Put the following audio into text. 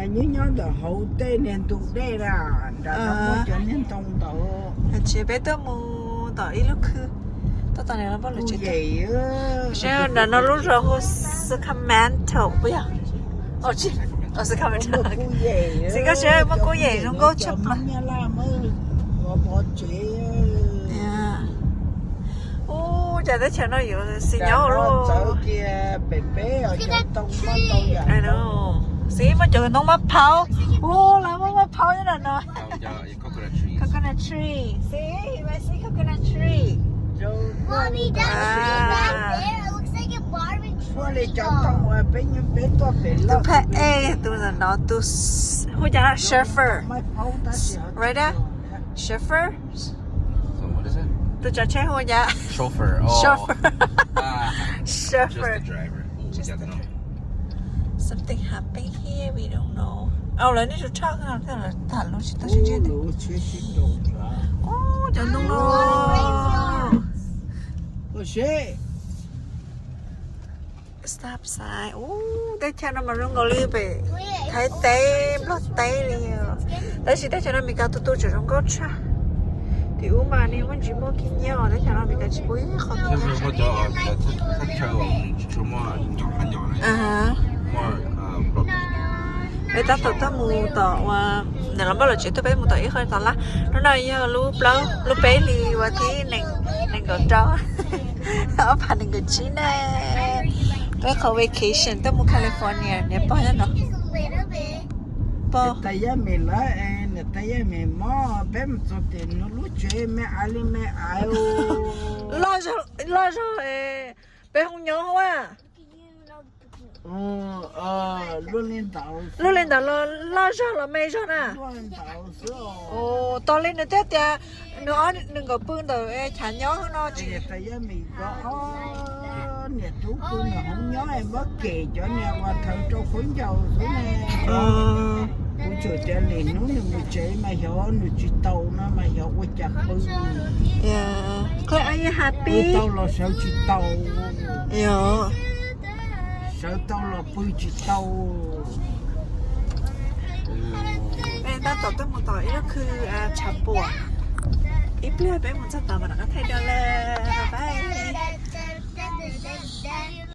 Nyob nyob ntawm hauv tej niag ntug dej na, nram no muaj cov niag ntoo ntawd. Ces peb tuaj mus tom ib lub khw, tuaj tom niam los npauj lawv tsev. Seb nram no lub zos hu Sacramento puas yog? Sacramento. Xis koj saib muaj kub yem zoo nkauj tshaj plaws. Ub, cas teb chaws no yuav xis nyob ua luaj. Xis muaj cov ntoo maj phaub. Ub, lawv muaj maj phaub nyob nram no. Coconut tree. See, you might see coconut tree. Tus phab ej, tus ntawm no, tus hu cas na, chauffeur. Right there. Chauffeur. Tus tsav tsheb hu cas? Chauffeur. Chauffeur. Something happened here, we don't know. Au, lawv nej tus tshaj, tham lus tsis tau sib ntsib. Ub, cov ntoo no. Stop sign. Ub, teb chaws no mas zoo nkaus li pem Thaib teb Nplog teb li. Tab sis teb chaws no Meskas tu tu tseem zoo nkauj tshaj. Tim ub mas nej muaj ntsis muaj khib nyiab os, teb chaws no Meskas tsis pub ib qho khib nyiab. Peb tab tom tuaj mus tom uas niam los npauj lawv tsev, tuaj peb mus tom ib qho tom lab. Hnub no yog lub plaub, lub peb hlis uas thib nees nkaum rau, ob phav nees nkaum tsib na. Peb qhov vacation tuaj mus California, niam pog nyob no. Pog. Niam tais Yaj Mim lawv, niam tais Yaj Mim mob, peb mus txog tim nws lub tsev me aiv li me aiv. Loj zog, peb hoob nyob hauv a. Luaj li ntawd los loj zog los me zog na. Tos li nws thiaj tias nws ob nws nkawd pw ntawm chav nyob no tsis. Niam tub pw nws hoob nyob muab kem cov niag uas thawv rau khaub ncaws xwb ne. Kuv tsuas tias lwm hnub nws mus tsev mas xyov nws tsis tau no mas xyov ua cas pw. Pw tau los sawv tsis tau. Sawv tau los pw tsis tau. Peb tab tom tuaj mus tom ib lub khw tshav puam. Ib pliag peb mus txog tod mas rov qab thaij dua lawm.